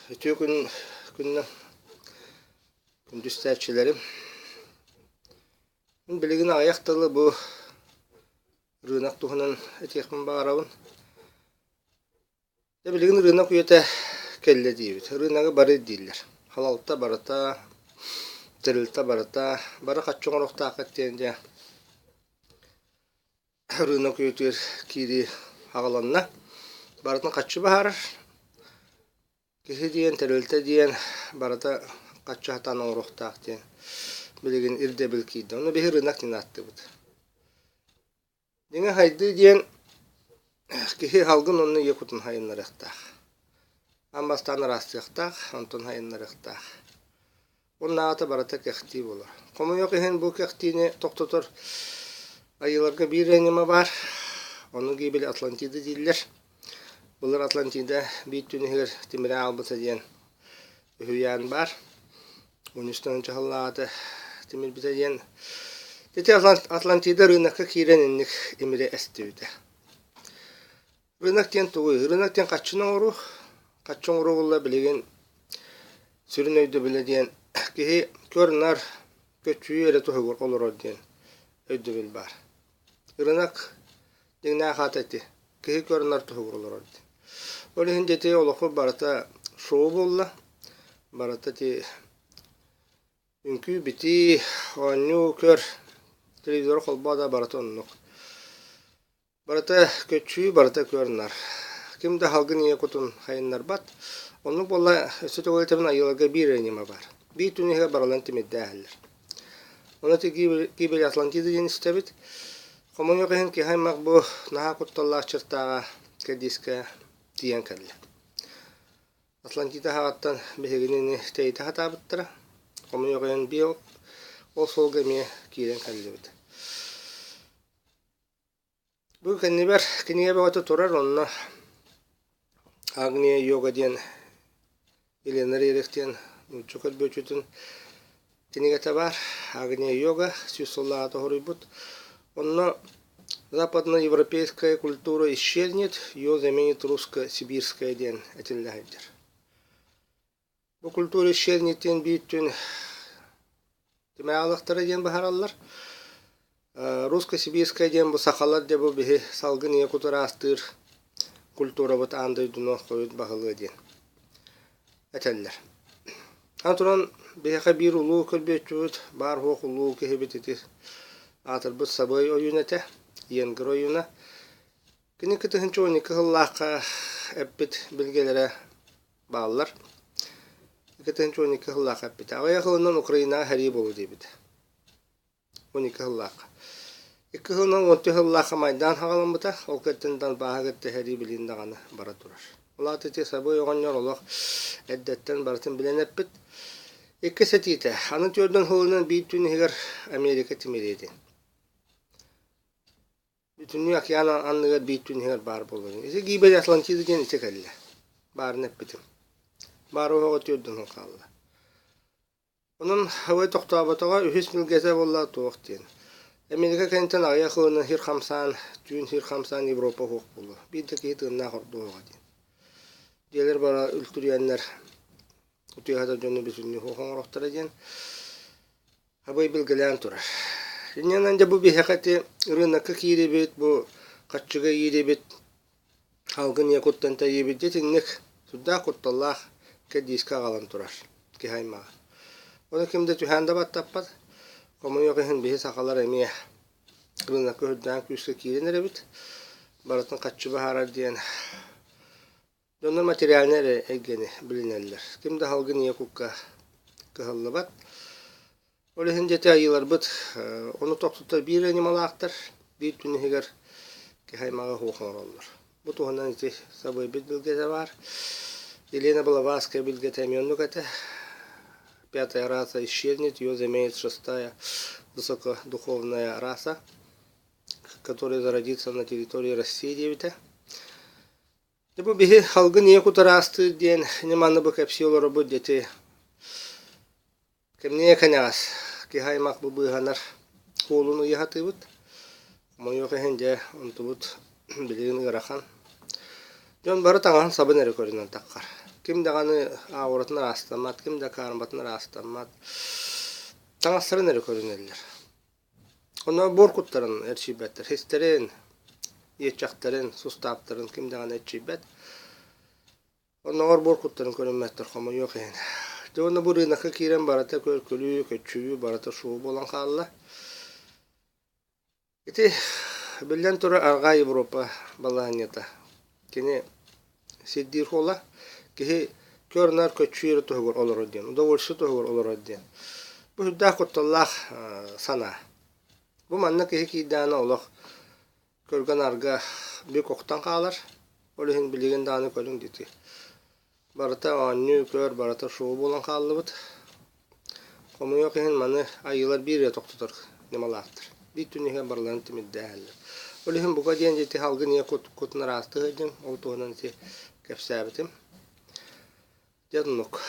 Үтүө күн күннэн күндү истээччилэрим. Мин билигин аҕыйах тылы бу рынок туһунан этиэхпин баҕарабын. Дьэ билигин рынок үйэтэ кэллэ диибит. Рыногы бары дииллэр. Халалта барыта, тэрилтэ барыта, бары хаччы оҥоруохтааххыт диэн дьэ Рынок үйэтигэр киирии аҕаланна. Барытын хаччы баһаарар. Киһи диэн, тэрилтэ диэн барыта хаччы сатаан оҥоруохтаах диэн билигин ирдэбил киирдэ. Ону биһи рынок диэн ааттыыбыт. Дьиҥэ сайдыы диэн киһи салгын уонна ийэ кутун сайыннарыахтаах. Аан бастаан ыраастыахтаах, онтон сайыннарыахтаах. Уоннааҕыта барыта кэхтии буолар. Хомойуох иһин бу кэхтиини тохтотор айыыларга биир эрэ ньыма баар. Ону гибель Атлантида дииллэр. Былыр Атлантида биир түүн иһигэр тимирэ аалбыта диэн үһүйээн баар. Уништан чаһыллаата тимирбитэ диэн. Ити Атлантида рынокка киирэн инник имири эстибитэ. Рынок диэн тугуй? Рынок диэн хаччыны оҥоруу. Хаччы оҥоруу буолла билигин сүрүн өйдөбүлэ диэн киһи көр-нар, көччүйүү эрэ туһугар олорор диэн өйдөбүл баар. Рынок дьиҥнээх аата ити. Киһи көр-нар туһугар олорор диэн. Ол иһин дьэ ити олоху барыта шоу буолла. Барыта ити үҥкүү-битии, оонньуу, көр, телевизору холбоо да барыта оннук. Барыта көччүү, барыта көр-нар. Ким да салгын ийэ кутун хайыннарбат. Оннук буолла өссө төгүл этэбин айыыларга биир эрэ ньыма баар. Биир түүн иһигэр барыларын тимирдээһэллэр. Ону ити гибель Атлантида диэн истэбит. Хомойуох иһин киһи аймах бу наһаа кутталлаах чертааҕа кэрдиискэ тиийэн кэллэ. Атлантида аһаҕаттан биһигини тэйитэ сатаабыттара. Хомойуох иһин биир ол суолга эмиэ киирэн кэллибит. Бу кэннибэр кинигэ бөҕөтө турар, онно Агния йога диэн Елена Рерих диэн нуучча көрбүөччүтүн кинигэтэ баар. Агния йога сүүс сыллааҕыта суруйбут. Онно западноевропейская культура исчезнет, ее заменит русско-сибирская диэн этиллэ сылдьар. Бу культура исчезнет диэн биир түүн Тимэҕалахтара диэн баһараллар. Русско-сибирская диэн бу сахалар дьэ бу биһи салгын ийэ куту ыраастыыр культурабыт аан дойдуну хойут баһылыа диэн этэллэр. Аны туран биһиэхэ биир улуу көрбүөччүбүт, баар суох улуу киһибит ити аатырбыт Сабыай ойуун этэ, Иенгр ойууна. Кини 1012 сыллаахха эппит билгэлэрэ бааллар. 2012 сыллаахха эппитэ. Аҕыйах сылынан Украинаҕа сэрии буолуо диэбитэ. 12 сыллаахха. Икки сылынан 14 сыллаахха Майдаан хаҕаламмыта. Ол кэнниттэн Донбаһы кытта сэрии билигин даҕаны бара турар. Ол аата ити Сабыай оҕонньор олох эрдэттэн барытын билэн эппит. Иккис этиитэ. Аны түөрдэн сылынан биир түүн иһигэр Америка тимириэ диэн. Бүтүннүү океан анныгар биир түүн иһигэр баар буолуо. Ити гибель Атлантида диэн ити кэллэ. Баарын эппитим. Баар уһуга түөрдүн сыл хаалла. Онон абый тохтооботоҕо үһүс билгэтэ буолла туох диэн. Америка кэнниттэн аҕыйах сылынан сир хамсаан, түүн сир хамсаан Европа суох буолуо. Биир да киһи тыыннаах ордуоҕа диэн. Дьиэлэр бара үлтүрүйэннэр утуйа сытар дьону бүтүннүү суох оҥоруохтара диэн Абый билгэлээн турар. Инньэнэн дьэ бу биһиэхэ ити ырыынакка киирибит, бу хаччыга иирибит, алгын ийэ куттан тэйиибит дьэ итинник сүрдээх кутталлаах кэрдиискэ аҕалан турар киһи аймаҕа. Ону ким да түһээн да баттаппат. Хомойуох иһин биһи сахалар эмиэ ырыынакка үрдээн күүскэ киирэн эрэбит. Барытын хаччы баһаарар диэн Дьоннор материальнай эрэ эйгэни билинэллэр. Ким да салгын ийэ кукка кыһаллыбат. Ол иһин дьэ ити айыыларбыт ону тохтотор биир эрэ ньымалаахтар, биир күн иһигэр киһи аймаҕы суох оҥороллор. Бу туһунан ити сабыайбыт билгэтэ баар. Елена Блаватская билгэтэ эмиэ оннук этэ. Пятая раса исчезнет, ее заменит шестая высокодуховная раса, которая зародится на территории России диэбитэ. Дьэ бу биһи салгын ийэ кут ыраастыыр диэн ньыманы бу кэпсии олоробут дьэти кэмниэ кэнэҕэс киһи аймах бу быыһанар суолун ыйа сатыыбыт. Хомойуох иһин дьэ онтубут билигин ыарахан. Дьон бары таҥаһын сабын эрэ көрүнэн таххар. Ким даҕаны ауратын ыраастаммат, ким да карматын ыраастаммат. Таҥастарын эрэ көрүнэллэр. Онно буор куттарын эрчийбэттэр, истэрин, иэччэхтэрин, сустааптарын ким даҕаны эрчийбэт. Оннооҕор буор куттарын көрүммэттэр, хомойуох иһин. Дьэ уонна бу рынокка киирэн барыта көр-күлүү, көччүйүү барыта шоу буолан хаалла. Ити, биллэн турар, Арҕаа Европа балаһыанньата. Кини сирдиир суола киһи көр-нар көччүйэр туһугар олорор диэн, удовольствие туһугар олорор диэн. Бу сүрдээх кутталлаах санаа. Бу манна киһи киирдэҕинэ олох көргө-нарга бүк охтон хаалар. Ол иһин билигин даҕаны көрүҥ дии. Барыта оонньуу, көр, барыта шоу буолан хааллыбыт. Хомойуох иһин маны айыылар биир эрэ тохтотор ньымалаахтар. Биир түн иһигэр барыларын тимирдээһэллэр. Ол иһин бука диэн ити салгын ийэ кут, кутун ыраастыы сылдьыҥ, ол туһунан ити кэпсээбитим. Дьэ оннук.